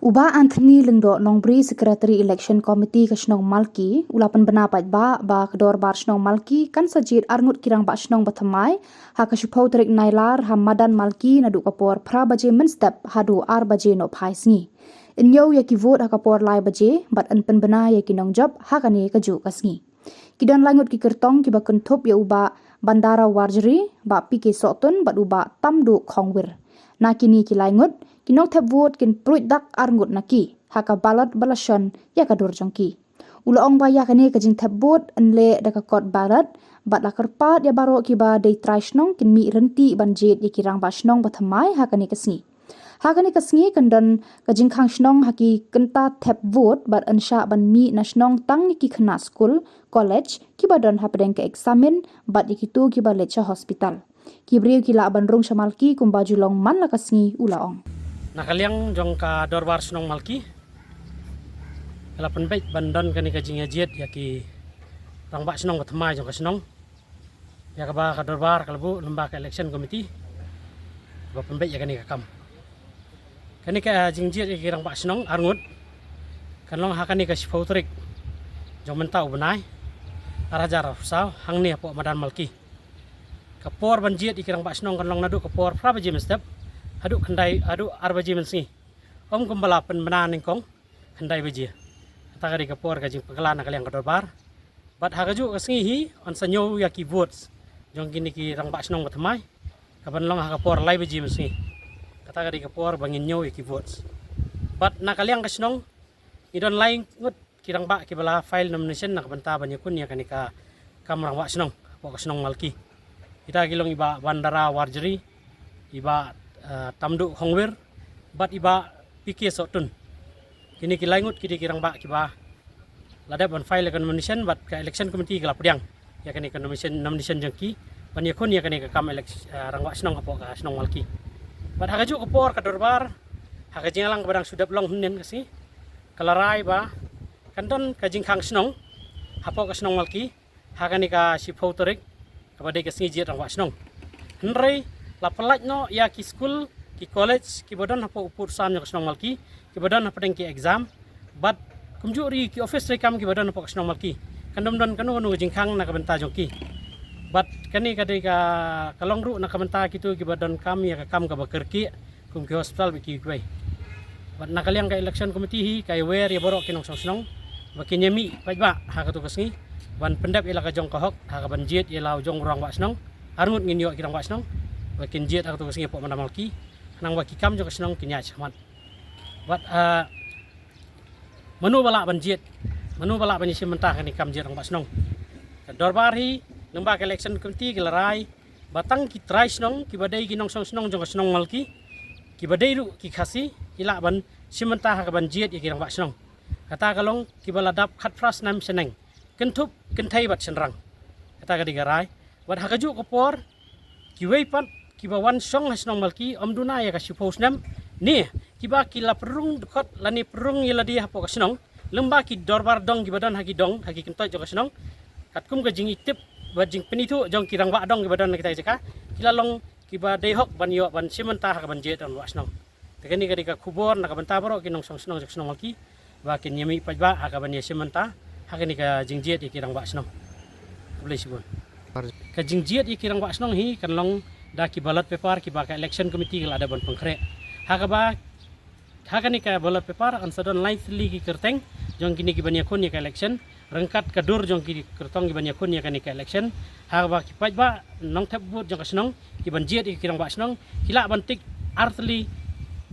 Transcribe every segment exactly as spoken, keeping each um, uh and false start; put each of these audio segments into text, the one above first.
U Bah Anthony Lyngdoh Nongbri, Secretary Election Committee ka shnong Malki, u la pynbna paidbah ba ka dorbar shnong Malki kan sa jied arngut ki rangbah shnong ba thymmai ha ka shiphew tarik Nailar ha madan Malki naduh ka por phra baje mynstep haduh ar baje nohphai sngi. Yn ñiew ïa ki vote ha ka por lai baje bad yn pynbna ïa ki nongjop ha kane kajuh ka sngi. Ki don lai ngut ki kyrtong kiba kynthup ïa u Bah Bandara Warjri, Bah P K Sohtun bad u Bah Tamduh Khongwir. Na kine ki lai ngut, ki nongthep vote kin pruid dak arngut na ki ha ka ballot ba la shon ïa ka dur jong ki. U la ong ba ïa kane ka jingthep vote yn leh da ka kot ballot bad la kyrpad ïa baroh kiba dei trai shnong kin mih rynti ban jied ïa ki rangbah shnong ba thymmai ha kane ka sngi. Ha kane ka sngi kan don ka jingkhang shnong ha ki kynta thep vote bad yn shah ban mih na shnong tang ïa ki khynnah skul, college, kiba don hapdeng ka eksamin bad ïa kito kiba leit sha hospital. Ki briew ki lah ban rung sha Malki kumba ju long man la ka sngi, u la ong. Na ka liang jong ka dorbar shnong Malki, ka la pynbeit ban don kane ka jingïajied ïa ki rangbah shnong ba thymmai jong ka shnong, ïa kaba ka dorbar ka la buh lyngba ka election committee ba pynbeit ïa kane ka kam. Kane ka jingjied ïa ki rangbah shnong arngut kan long ha kane ka shiphew tarik jong mynta u bnai ar hajar arphew saw, hangne hapoh madan Malki. Ka por ban jied ïa ki rangbah shnong kan long naduh ka por phra baje mynstep haduh khyndai, haduh ar baje mynsngi. Ym kumba la pynbna nyngkong, khyndai baje. Kata ka dei ka por ka jingpakla na ka liang ka dorbar. Bad ha kajuh ka sngi hi yn sa ñiew ïa ki votes jong kine ki rangbah shnong ba thymmai, kaban long ha ka por lai baje mynsngi. Kata ka dei ka por ba ngin ñiew ïa ki votes. Bad na ka liang ka shnong ngi don lai ngut ki rangbah kiba la file nomination na ka bynta ban ïakhun ïa kane ka kam rangbah shnong hapoh ka shnong Malki. Kita ki long i Bah Bandara Warjri, i Bah, eh, Tamduh Khongwir bad i Bah P K Sohtun. Kine ki lai ngut ki dei ki rangbah kiba la dep ban file ïa ka nomination bad ka election committee ka la pdiang ïa kane ka nomination, nomination jong ki ban ïakhun ïa kane ka kam elec-, eh, rangbah shnong hapoh ka shnong Malki. Bad ha kajuh ka por ka dorbar ha ka jingïalang kaba dang shu dep long hynnin ka sngi ka la rai ba kan don ka jingkhang shnong hapoh ka shnong Malki ha kane ka shiphew tarik kaba dei ka sngi jied rangbah shnong. Hynrei la pyllait noh ïa ki skul, ki college kiba don hapoh u pud sam jong ka shnong Malki, kiba don hapdeng ki exam, bad kumjuh ruh ki office treikam kiba don hapoh ka shnong Malki. Kan ym don kano kano ka jingkhang na ka bynta jong ki. Bad kane ka dei ka, ka long ruh na ka bynta kito kiba donkam ïa ka kam kaba kyrkieh, kum ki hospital bad kiwei kiwei. Bad na ka liang ka election committee hi ka ïawer ïa baroh ki nongshong shnong ba kin ïamih paidbah ha kato ka sngi ban pyndep ïa la ka jong ka hok ha kaban jied ïa la u jong u rangbah shnong. Arngut ngin ïoh ki rangbah shnong ba kin jied ha kato ka sngi hapoh madan Malki, khnang ba ki kam jong ka shnong kin ïaid shakhmat. Bad, ah, mano ba lah ban jied, mano ba lah ban ïashim bynta ha kane ka kam jied rangbah shnong? Ka dorbar hi lyngba ka election committee ka la rai ba tang ki trai shnong kiba dei ki nongshong shnong jong ka shnong Malki, kiba dei ruh ki Khasi, ki lah ban shim bynta ha kaban jied ïa ki rangbah shnong. Kata ka long kiba la dap khatphra snem shaneng, kynthup kynthei bad shynrang. Kata ka dei ka rai. Bad ha kajuh ka por kiwei pat kiba wan shong ha shnong Malki ym duna ïa ka shiphew snem, ne kiba ki la pynrung dkhot lane pynrung ïa lade hapoh ka shnong lyngba ki dorbar dong kiba don ha ki dong, ha ki kyntoit jong ka shnong, katkum ka jingitip bad jingpynithuh jong ki rangbah dong kiba don ha kita ki jaka, ki la long kiba dei hok ban ïoh ban shim bynta ha kaban jied rangbah shnong. Te kane ka dei ka khubor na ka bynta baroh ki nongshong shnong jong ka shnong Malki ba kin ïamih paidbah ha kaban ïashim bynta ha kane ka jingjied ïa ki rangbah shnong. Khublei shibun. Ka jingjied ïa ki rangbah shnong hi kan long da ki ballot paper kiba ka election committee ka la dep ban pynkhreh. Ha kaba, ha kane ka ballot paper yn sa don lai tylli ki kyrteng jong kine kiban ïakhun ïa ka election ryngkat ka dur jong ki kyrtong kiban ïakhun ïa kane ka election. Ha kaba ki paidbah nongthep vote jong ka shnong kiban jied ïa ki rangbah shnong ki lah ban tik ar tylli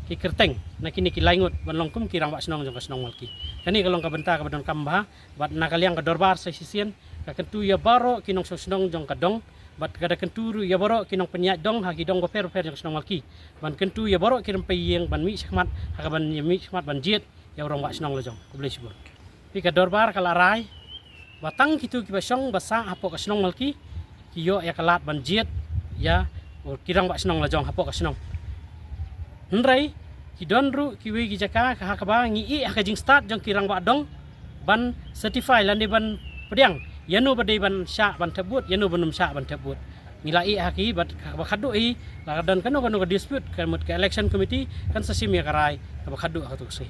ki kyrteng na kine ki lai ngut ban long kum ki rangbah shnong jong ka shnong Malki. Kane ka long ka bynta kaba donkam bha, bad na ka liang ka dorbar sa shisien ka kyntu ïa baroh ki nongshong shnong jong ka dong, bad ka da kyntu ruh ïa baroh ki nongpynïaid dong ha ki dong bapher bapher jong ka shnong Malki ban kyntu ïa baroh ki rympei ïing ban mih shakhmat ha kaban ïa mih shakhmat ban jied ïa u rangbah shnong la jong. Khublei shibun. Phi, ka dorbar ka la rai ba tang kito kiba shong ba sah hapoh ka shnong Malki ki ïoh ïa ka lad ban jied ïa u, ki rangbah shnong la jong hapoh ka shnong. Hynrei ki don ruh kiwei ki jaka ka ha kaba ngi ïeh ha ka jingstad jong ki rangbah dong ban certify lane ban pdiang ïano ba dei ban shah ban thep vote, ïano ban ym shah ban thep vote. Ngi la ïeh ha ki bad kaba khadduh hi, la ka don kano kano ka dispute ka mut ka election committee kan sa shim ïa ka rai kaba khadduh ha katu ka sngi.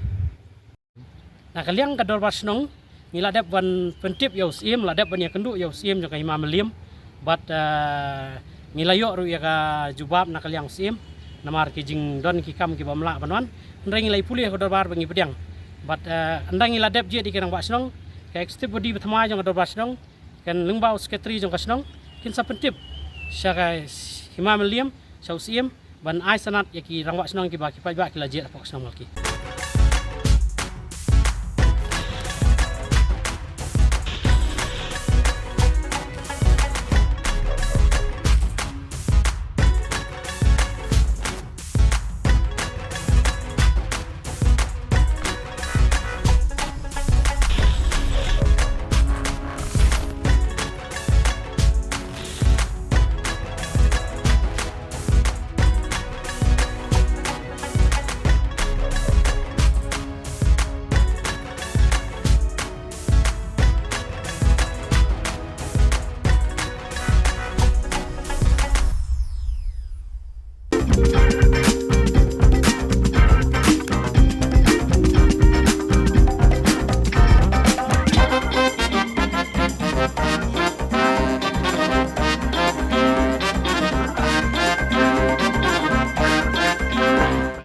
Na ka liang ka dorbar shnong ngi la dep ban pyntip ïa u Syiem, la dep ban ïakynduh ïa u Syiem jong ka Hima Mylliem bad ngi la ïoh ruh ïa ka jubab na ka liang u Syiem. Namar ki jingdon ki kam kiba ym lah ban wan, hynrei ngi la ïa pule ha ka dorbar ba ngi pdiang. Bad ynda ngi la dep jied ïa ki rangbah shnong, ka executive body ba thymmai jong ka dorbar shnong, kan lyngba u secretary jong ka shnong, kin sa pyntip sha ka Hima Mylliem, sha u Syiem ban ai sanad ïa ki rangbah shnong kiba ki paidbah ki la jied hapoh ka shnong Malki.